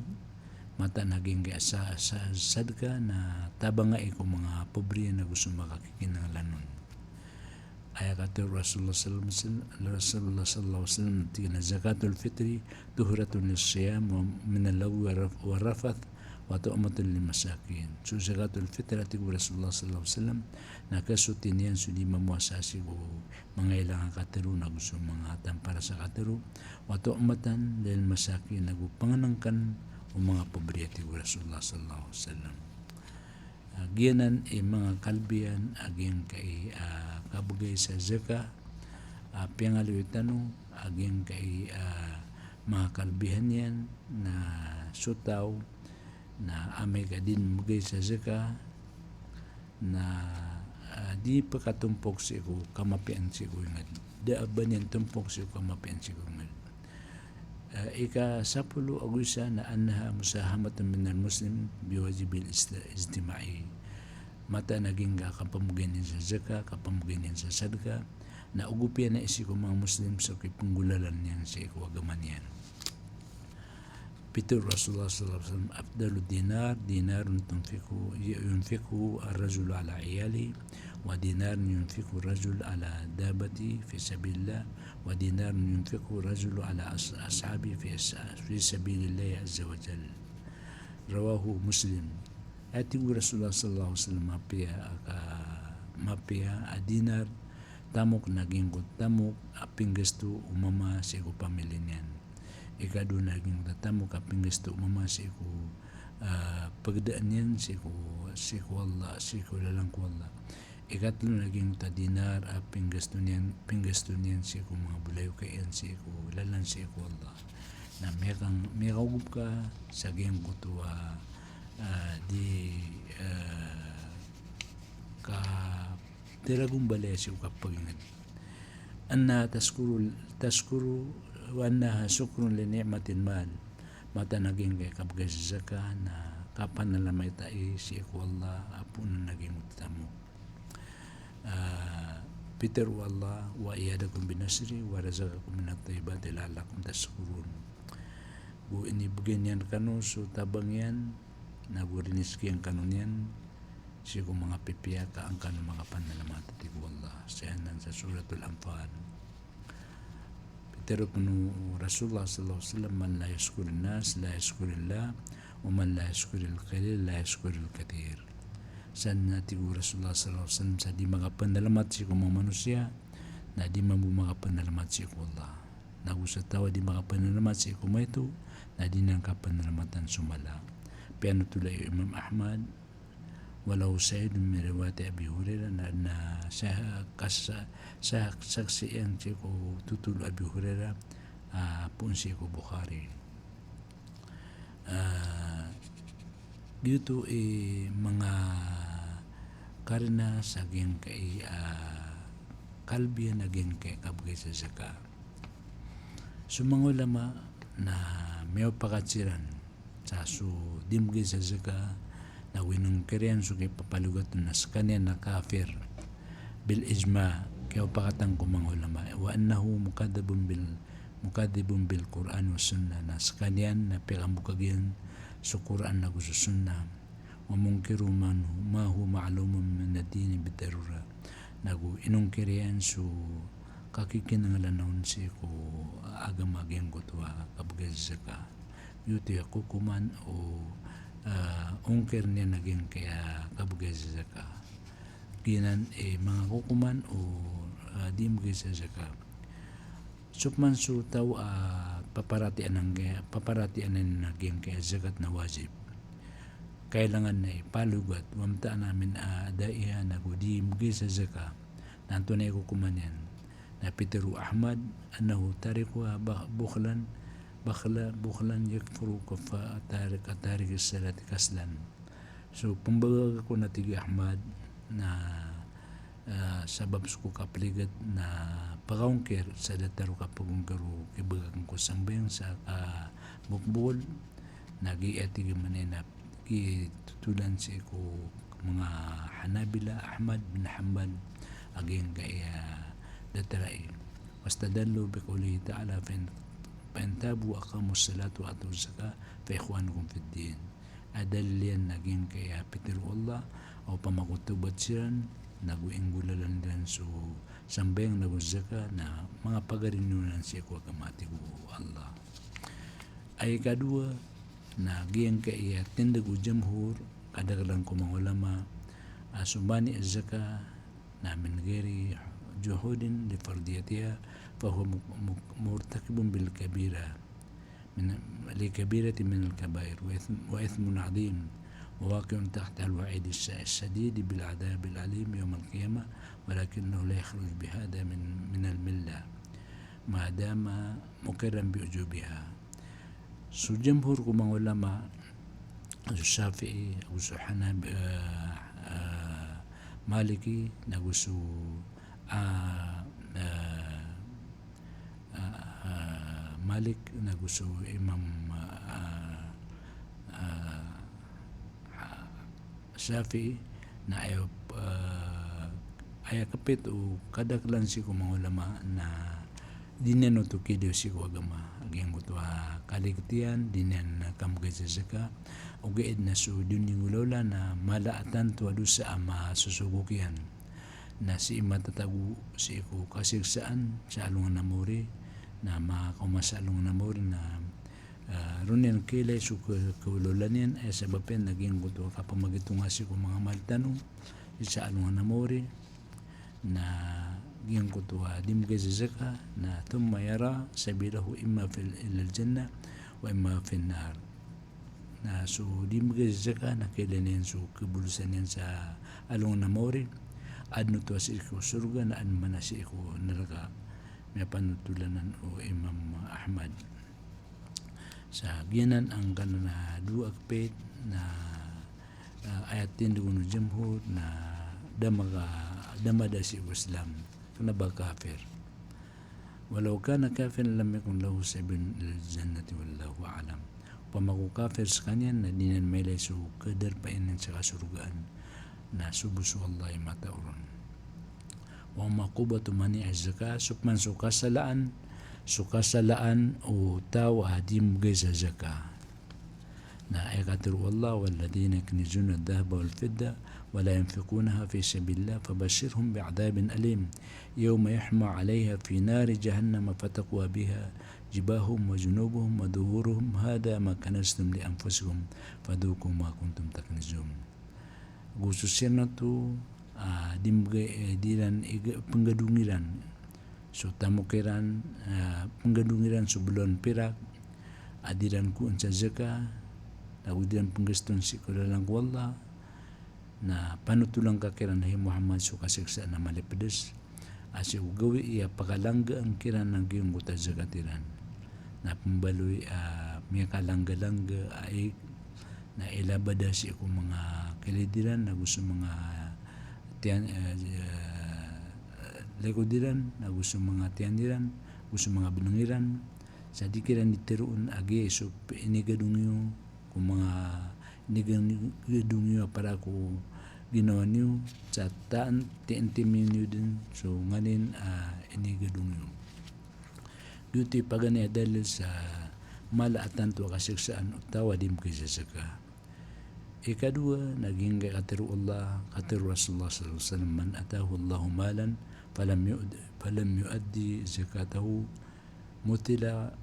mataan a giyangkai a sa-, sa-, sadka na tabangai ko manga pobre ago so makakikinanglan on. Aya katharo o Rasulullah sallallahu alaihi wasallam, Rasulullah sallallahu alaihi wasallam, tig iyan a zakatul fitri tuhratun lis-siyam wa minal lagwi wa raf-, wa rafath wa tu'matun lil masakin. So zakatul fitr, a tig o Rasulullah sallallahu alaihi wasallam, na kasoti niyan so di mamowasa sii ko manga ilang a katharo ago so manga tampar sa katharo, wa tu'matan lil masakin, ago pangnngkn o manga pobre, a tig o Rasulullah sallallahu alaihi wasallam. Ah, giyanan i manga kalbihan a giyangkai a kabgay sa zakat, a piyangaloy tano a giyangkai a manga kalbihan iyan na so taw na amay ka di mbgay sa zakat na, ah, di pkatompok sii ko kamapiyaan sii ko ingd. Da a ba niyan tompok sii ko kamapiyaan sii ko ingd. Eh, ika sapolo ago isa na annaha musahamatun minal muslim biwajibil ijti-, ijtima'i. Mataan a giyangkai a kapmbgay niyan sa zakat, kapmbgay niyan sa sadka, na ogopi niyan sii ko manga Muslim so kipnggolalan iyan sii ko agama niyan. Pitharo o Rasulullah sallallahu alaihi wasallam, afdalud dinar dinarun tunfiqu, yunfiqu ar-rajulu ala iyalihi, wa dinarun yunfiqu ar-rajulu ala dabbatihi fi sabilillah, wa dinarun yunfiqu ar-rajulu ala as-, ashabihi fi as-, fi sabilillahi azza wa jalla. Rawahu Muslim. Aya tig o Rasulullah sallallahu alaihi wasallam, mapiya a ka-, mapiya a dinar, tamok na giyangkoto a tamok a pinggasto o mama sii ko pamilya niyan. Ikadowa na giyangkoto a tamok a pinggasto o mama sii ko, ah, pagdaan iyan sii ko, sii ko Allah, sii ko lalan ko Allah. Ikatlo na giyangkoto a dinar a pinggasto niyan, pinggasto niyan sii ko manga bolayoka iyan sii ko lalan sii ko Allah. Na miyakang-, miyakaogop ka sa giyangkoto a, ah, di, ah, ka tiragombal iyan sii ko kapagingd. Anna tashkuru, tashkuru, wa annaha shukrun li ni'matil mal. Mataan a giyangkai a kabgay sa zakat na kapanalamat ai sii ko Allah a poonan a giyangkoto a tamok. Ah, pitharo o Allah, wa ayyadakum bi nasrihi wa razaqakum minat tayyibati la'allakum tashkurun. Go inibgay niyan rkano so tabang iyan, nago rinizki iyan kano niyan sii ko manga pipiya ka an kano makapanalamat, a tig o Allah. Sa anan sa Suratul Anfal. Pitharo pn o Rasulullah sallallahu alaihi wasallam, man la yashkurin nas la yashkurillah, wa man la yashkuril qalil la yashkuril kathir. Sa anan, a tig o Rasulullah sallallahu alaihi wasallam, sa di makapanalamat sii ko manga manosiya na di mambo makapanalamat sii ko Allah. Nago sa taw a di makapanalamat sii ko maito na di niyan kapanalamatan so mala. Piyanothol o Imam Ahmad, wa lahu shahidun min riwayati Abi Hurairah, na, na sa-, kas-, sa-, saksi iyan sii ko tothol o Abi Hurairah, ah, poon sii ko Bukhari. Ah, giyoto i manga karina sa giyangkai a, ah, kalbihan a giyangkai a kabgay sa zakat. So manga ulama na miyaopakat siran sa so di mbgay sa zakat, nago inongkir iyan so kipapalogat on na skaniyan na kafir. Bil ijma, kiyawapakatan ko manga ulama. Wa annahu mukadhibun bil, mukadhibun bil Qur'an was sunnah, na skaniyan na piyakambokag iyan so Qur'an ago so sunnah. Wa munkiru man hu-, ma huwa ma'lumun minad dini bid darurah. Nago inongkir iyan so kakikinanglan on sii ko agama a giyangkoto a kabgay sa zakat. Giyoto i kokoman o, ah, ongkir niyan a giyangkai a kabgay sa zakat. Giyanan i manga kokoman o, ah, di mbgay sa zakat. So pman so taw a paparatiyayaan angkai, paparatiyayaan a giyangkai a zakat na wajib, kailangan na ipalogat, wa imtana'a min adaiha, nago di mbgay sa zakat, na antonaa i kokoman iyan? Na pitharo o Ahmad, annahu tarikuha ba-, bukhlan, bakhla-, bukhlan yakfuru kafa-, tarik-, tarikis salati kaslan. So pmbagak on, a tig o Ahmad, na, ah, sabap sii ko kapligat na pagaongkir sa datar o kapagongkir o kibagak ko sambayang sa kabokbokol, na giya tig iyan a kitotolan sii ko manga Hanabila, Ahmad bin Hanbal, a giyangkaya datar ai. Wastadallu biqawlihi ta'ala, "Fa in, fa in tabu wa aqamus salata wa atuz zakata fa ikhwanukum fid din." Aya dalil iyan na giyangkaya pitharo o Allah, a opama ko tawbat siran, nago inggolalan iran so sambayang nago zakat, na manga pagari niyo nan sii ko agama, tig o Allah. Aya ikadowa, na giyangkaya tindg o jamhur, kadaklan ko manga ulama, a so mani' az-zakat, na min ghairi juhudin li fardiyatiha, fahuwa mu-, mu-, murtakibun bil kabira, min, li kabiratin minal kabair, wa ithm-, wa ithmun adhim, wa waqi'un tahtal wa'idi sh-, shadidi bil adhabil alim yawmal qiyamah, walakinnahu la yakhruju bihadha min, minal millah, ma dama muqirran bi wujubiha. So jamhur ko manga ulama, so Shafi'i, ago so Hanab-, eh, eh, Maliki, nago so, ah, eh, ah, ah, Malik, nago so Imam, ah, ah, Shafi'i, na aya, ah, aya kapit o kadaklan sii ko manga ulama na di niyan oto kidiyo sii ko agama. A giyangkoto a kaligtiyan, di niyan kamgay sa zakat, ogaid na so di niyan inggolawla na mala a tanto a dosa a masosogok iyan. Na sii matatago sii ko kasiksaan sa alongan a mawri, na makaoma sa alongan a mawri na, ah, roo niyan kiilay so ka-, kagolawlaan iyan, aya sabap iyan na giyangkoto a kapamagitonga sii ko manga amal tano sii sa alongan a mawri, na giyangkoto a di mbgay sa zakat, na thumma yara sabilahu imma fil, ilal jannah wa imma fin nar. Na so di mbgay sa zakat na kiilay niyan so kabolosan iyan sa alongan a mawri, adn oto a sii ko sorga na adn man a sii ko naraka. Miyapanothol anan o Imam Ahmad. Sa giyanan angkanan a dowa a kapit na, ah, aya tindg o jamhur na da maka, da mada sii ko Islam, kna ba kafir. Walaw kana kafiran lam yakun lahu sabilun ilal jannati wallahu a'lam. Opama ko kafir skaniyan na di niyan mailay so kadarpa iyan sa kasorgaan, na so bo so Allah i mataoron. Wa amma uqubatu mani'iz zakat, so pman so kasalaan, so kasalaan o taw a di mbgay sa zakat. Na aya katharo o Allah, "Walladhina yaknizuna adh-dhahaba wal-fiddata wa la yunfiqunaha fi sabilillah fabashshirhum bi'adhabin alim, yawma yuhma 'alayha fi nari jahannama fatukwa biha jibahuhum wa junubuhum wa dhuhuruhum, hadha ma kanaztum li anfusikum fadhuqu ma kuntum taknizun." Go so siran oto, ah, di mbgay, eh, di iran iga-, pnggadong iran so tamok iran, ah, pnggadong iran so balowan pirak a di iran koon sa zakat, ago di iran pnggaston sii ko lalan ko Allah, na panothol angka kiran, hay Muhammad, so kasiksaan a malipds. A sii ko gawii a pakalanggaan kiran a giyangkoto a zakat iran. Na pmbaloy a miyakalanggalangga a ig, na ilabad a sii ko manga kilid iran, ago so manga tiyan, eh, eh, likod iran, ago so manga tiyan iran, ago so manga bnng iran. Sa di kiran di tharoon a giya so inigadong iyo ko manga inigadong iyo a para ko ginawa niyo, sa taan tiintimin iyo dn so nganin a inigadong iyo. Giyoto i paganay a dalil sa mala a tanto a kasiksaan o taw a di mbgay sa zakat. Ikadowa, na giyangkai a katharo o Allah, katharo o Rasulullah sallallahu alaihi wasallam, "Man atahu Allahu malan falam yu'd-, falam yu'addi zakatahu, muthila,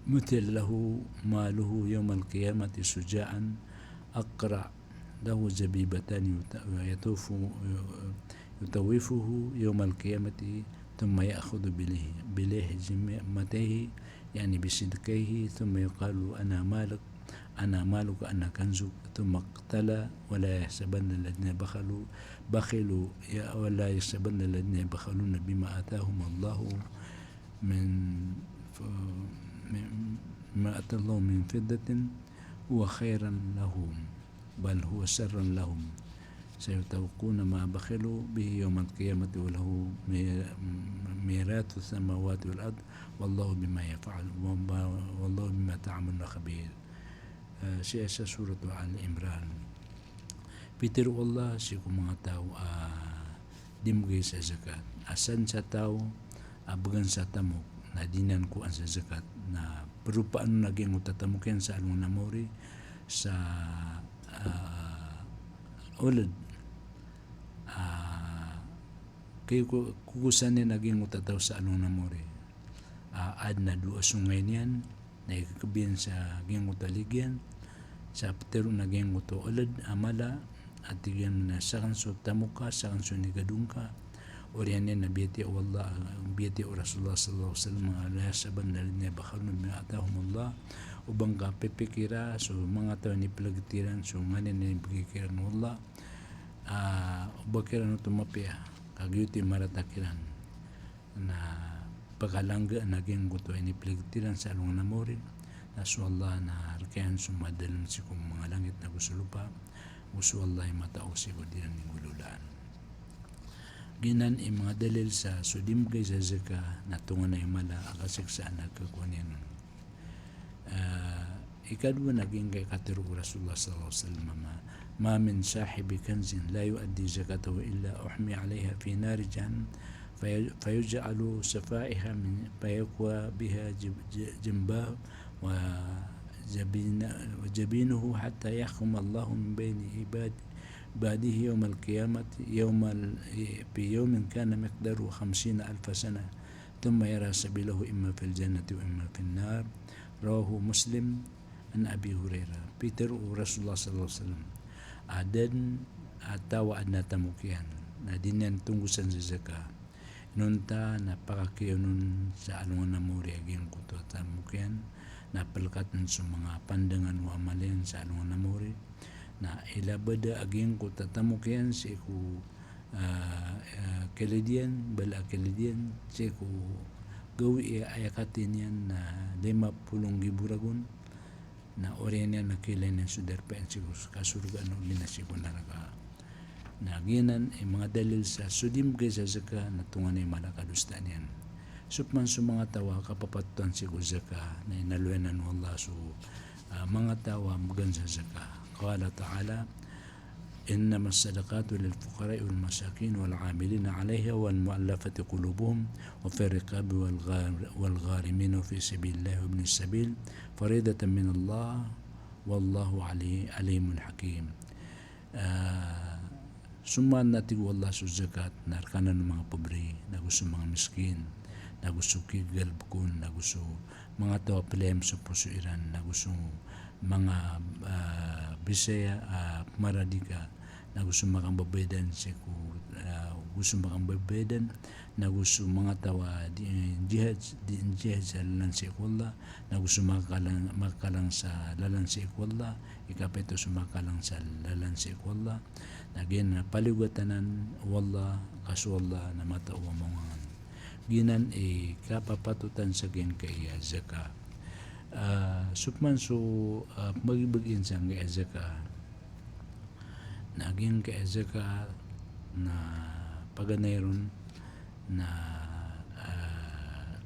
muthila lahu maluhu yawmal qiyamati shuja'an aqra' lahu zabibatani yuta-, yatufu, yutawifuhu yawmal qiyamati, thumma yu'khadhu bilih-, bilihjimatihi, ya'ni bisidqaihi, thumma yuqalu, ana maluk, ana maluka, ana kanzuk, thumma qala, wala yahsabanna alladhina bakhalu, bakhilu, ya, wala yahsabanna alladhina yabkhaluna bima atahumullahu min, f-, min, ma atahumullahu min fiddatin huwa khairan lahum, bal huwa sharrun lahum." سيطوقون ما بخلوا به يوم القيامة وله مي-، ميراث السماوات والأرض والله بما يفعل، والله بما تعملون خبير. Eh, sii sa Surat Al Imran. Pitharo o Allah sii ko manga taw a di mbgay sa zakat. A san sa taw a bgan sa tamok na di niyan kowaan sa zakat, na pharopaan on a giyangkoto a tamok iyan sa alongan a maori, sa, ah, oled. Ah, kay ko-, kokosan iyan a giyangkoto a taw sa alongan a maori. Ah, adn a dowa songay niyan, na ikakeb iyan sa giyangkoto a ligiyan, sa ptharoon a giyangkoto a oled a mala, a tig iyan a sakn so tamok ka, sakn so inigadong ka. Oriyan iyan na biyatiya o Allah, biyatiya o Rasulullah sallallahu alaihi wasallam, la yahsabanna alladhina yabkhaluna bima atahumullah. O ba ngka pipikira so manga taw a iniplgt iran so nganin a inibgay kiran o Allah. Ah, o ba kiran oto mapiya, ka giyoto i marata kiran na pkalanggaan a giyangkoto a iniplgt iran sa alongan a maori, na so Allah na rk iyan so madalm sii ko manga langit nago so lopa, go so Allah i mataw sii ko di iran inggololaan. Giyanan i manga dalil sa so di mbgay sa zakat na tonganay a mala a kasiksaan a kakowa niyan on. Ah, ikadowa na giyangkai a katharo o Rasulullah sallallahu alaihi wasallam a, "Ma min sahibi kanzin la yu'addi zakatahu illa uhmiya alaiha fi nari jahannam, fay-, fayuj'alu safaiha min, fayakwa biha jib-, j-, janbahu wa jabina-, wa jabinuhu hatta yahkuma Allahu min baini ibad-, ibadihi yawmal qiyamati yawmal, fi yawmin kana miqdaruhu khamsina alfa sanah." Thumma yara sabilahu imma fil jannati wa imma fin nar. Rawahu Muslim an Abi Hurairah. Pitharo o Rasulullah sallallahu alaihi wasallam a da dn a taw a adn a tamok iyan na di niyan tonggosan sa zakat, inonta na pakakiyaon on sa alongan a maori a giyangkoto a tamok iyan, na plkatn so manga pandangan o amal iyan sa alongan a maori, na ilabada a giyangkoto a tamok iyan sii ko ah, ah, kilid iyan, bala a kilid iyan, sii ko gawii a aya kathay niyan na lima polo nggibo ragon, na oriyan iyan na kiilay niyan so darpa iyan sii ko kasorgaan odi na sii ko naraka. Na giyanan i manga dalil sa so di mbgay sa zakat na tonganay a mala a kadosaan iyan. So pman so manga taw a kapapatotan sii ko zakat na inaloy anan o Allah so, ah, manga taw a mbgan sa zakat. Qala ta'ala, إنما الصدقات للفقراء والمساكين والعاملين عليها والمؤلفة قلوبهم وفي الرقاب والغار-، والغارمين وفي سبيل الله وابن السبيل فريضة من الله والله علي-، عليم حكيم. Ah, so man na tig o Allah so zakat na rk anan o manga pobre, nago so manga miskin, nago so kigagalbk on, nago so manga taw a playam so poso iran, nago so manga, ah, bisaya, ah, pmaradika, nago so makambabayadan sii ko, ah, go so makambabayadan, nago so manga taw a di, eh, jihad, di jihad sa lalan sii ko Allah, nago so makakalang, makakalang sa lalan sii ko Allah, ikapito so makakalang sa lalan sii ko Allah, na giyanan na paligatan anan o Allah, ka so Allah na mataw a maongangan. Giyanan i kapapatotan sa giyangkai a zakat. Ah, so pman so, ah, pmbagibagian sa giyangkai a zakat. Na giyangkai a zakat na paganay ron na, ah,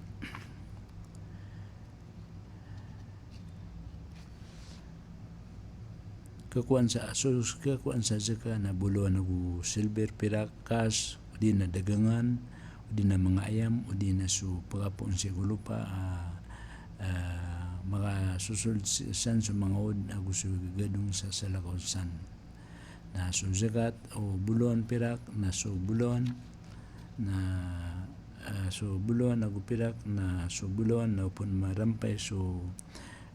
kakowaan sa, so kakowaan sa zakat na bolawan ago silver, pirak, kas, odi na dagangan, odi na manga ayam, odi na so pkapoon sii ko lopa, ah, ah, makasosold s-, san so manga od ago so gadong sa salakaw san. Na so zakat o bolawan pirak, na so bolawan, na, ah, so bolawan ago pirak, na so bolawan na opama mirampay so,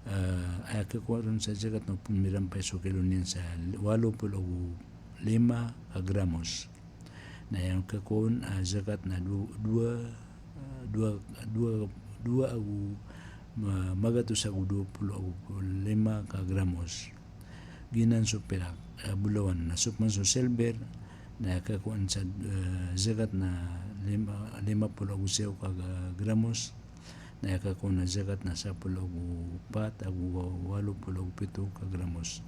ah, aya kakowa ron sa zakat na opama mirampay so kilo niyan sa walo polo ago lima ka gramos. Na aya kakowa on a zakat na do-, dowa, ah, dowa, dowa, dowa ago ma-, magatos ago dowa polo ago lima ka gramos. Giyanan so pirak, ah, bolawan. Na so pman so silver, na aya kakowaan sa, ah, zakat na lima, lima polo ago siyaw ka ga-, gramos. Na aya kakowaan a zakat na sapolo ago pat ago wa-, walo polo ago pito ka gramos.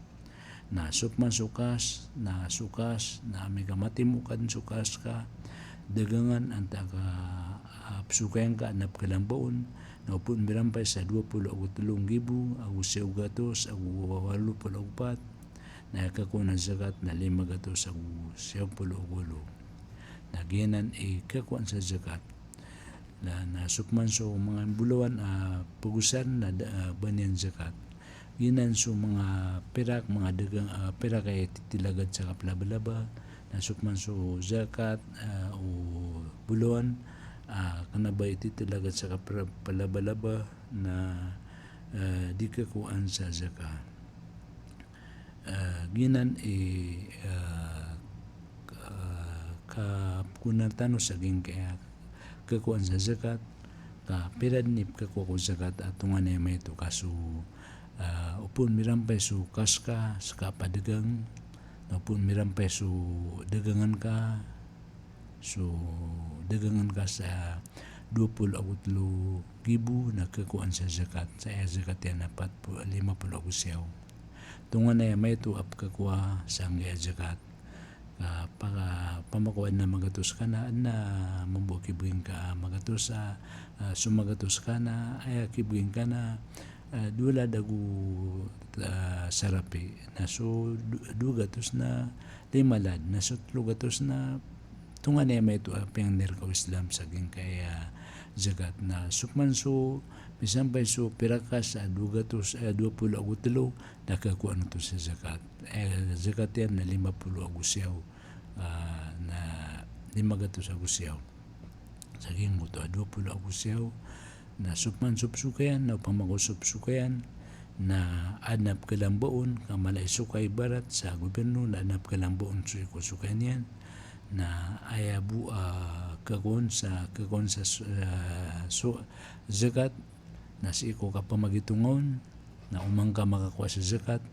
Na so pman so kas, na so kas, na amay ka matimo ka dn so kas ka, dagangan antaa ka, ah, psokayan ka adn a pkhalambaon, na opama mirampay sa dowa polo ago tlo nggibo, ago siyaw gatos, ago walo polo ago pat, na aya khakowa on a zakat na lima gatos ago siyaw polo ago walo. Na giyanan i khakowaan sa zakat. Na, na so pman so manga imbolawan a pagosan na da, ah, ba niyan zakat. Giyanan so manga pirak, manga dagang, ah, pirak a ititilagad sa kaplabalaba. Na so pman so zakat, ah, o bolawan, ah, kna ba ititilagad sa kapra-, palabalaba na, ah, di khakowaan sa zakat. Ah, giyanan i, ah, ah, kapkhakowa tano sa giyangkaya khakowaan sa zakat, ka pira dn i pkhakowa ko zakat a tonganay a maito ka so, ah, opama mirampay so kas ka sa kapadagang, na opama mirampay so dagangan ka, so dagangan ka sa dowa polo ago tlo nggibo na khakowaan sa zakat, sa aya zakat iyan na pat po, lima polo ago siyaw. Tonganay a maito a pkhakowa sangkaya zakat. Ka pa, opama ka adn a magatos ka na, adn a mambo a kibgay ngka a magatos a, ah, so magatos ka na, aya kibgay ngka na, ah, dowa lad ago, ah, sarapi. Na so do-, dowa gatos na lima lad. Na so tlo gatos na tonganay a maito a piyangni rka o Islam sa giyangkaya zakat. Na so pman so, misampay so pirak ka sa dowa gatos, eh, dowa polo ago tlo, na khakowaan oto sa zakat. Eh, zakat iyan na lima polo ago siyaw, ah, na lima gatos ago siyaw. Sa giyangkoto a dowa polo ago siyaw, na so pman so psokayan, na opama ka so psokayan na adn a pkhalambaon, ka mala i sokay ibarat sa gobyerno na adn a pkhalambaon so iko sokayan iyan, na aya bo, ah, khakowaan sa, khakowaan sa so, ah, so zakat, na sii ko kapamagitonga on, na oman ka makakowa sa zakat,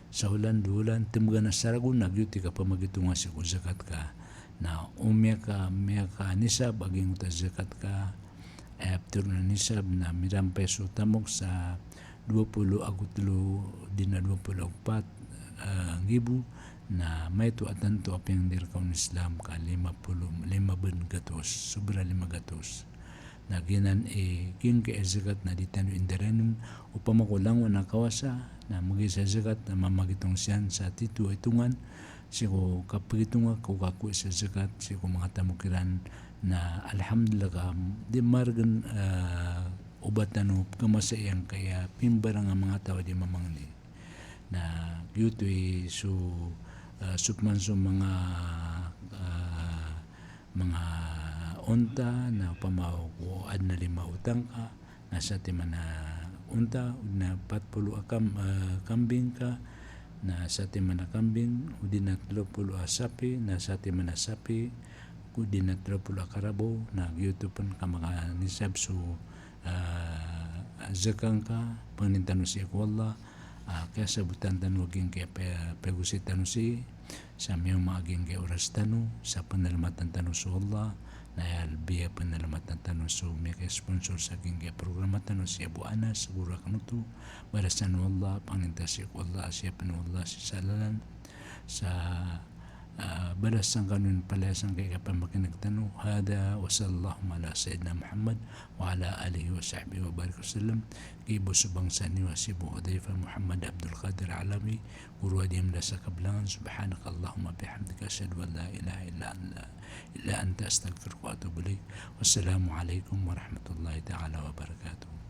sa olan, dowa olan, tmbgan a saragon, na giyoto i kapamagitonga sii ko zakat ka. Na o miyaka, miyakanisab a giyangkoto a zakat ka, aya ptharoon a nisab na mirampay so tamok sa dowa polo ago tlo, odi na dowa polo ago pat, ah, nggibo, na maito a tanto a piyangni rka o Islam ka lima polo, lima polo gatos, sobra lima gatos. Na giyanan i giyangkaya zakat na di tano indarainon, opama ko langon a kawasa, na mgay sa zakat na mamagitong siyan sa tito a itongan, sii ko kapagitonga ko kakowai sa zakat, sii ko manga tamok iran, na alhamdulillah ka di margn, ah, o ba tano pkhamasa giyangkaya pimbarang a manga taw a di mamangni. Na giyoto i so, ah, so pman so manga, ah, manga onta, na opama ko adn a lima otang ka, na satiman a onta, odi na pat polo a kam-, ah, kambing ka, na satiman a kambing, odi na tlo polo a sapi, na satiman a sapi, odi na tlo polo a karabaw, na giyoto pn ka makanisab so, ah, zakat ka, pangnin tano sii ko Allah, ah, kiyasabotan tano a giyangkaya pe-, pegosay tano sii, sa miyaoma a giyangkaya oras tano, sa pnalmatan tano so Allah, na aya lbi a pnalmatan tano so miyaka-sponsor sa giyangkaya programa tano si Abu Anas, goro akn oto, balasan o Allah, pangnin ta sii ko Allah, a sii pn o Allah sii sa lalan, sa, ah, balas sangkano, palaya sangkaya kapamakineg tano. Hada wa sallallahu ala sayyidina Muhammad wa ala alihi wa sahbihi wa barik wa sallam. Giya bo so bangsa niyo a si Abu Hudhaifa Muhammad Abdul Qadir Alawi, goro a di mda sa kablangan. Subhanakallahumma bihamdika, ashhadu an la ilaha illa anta, illa anta, astaghfiruka wa atubu ilaik. Wassalamu alaikum warahmatullahi ta'ala wabarakatuh.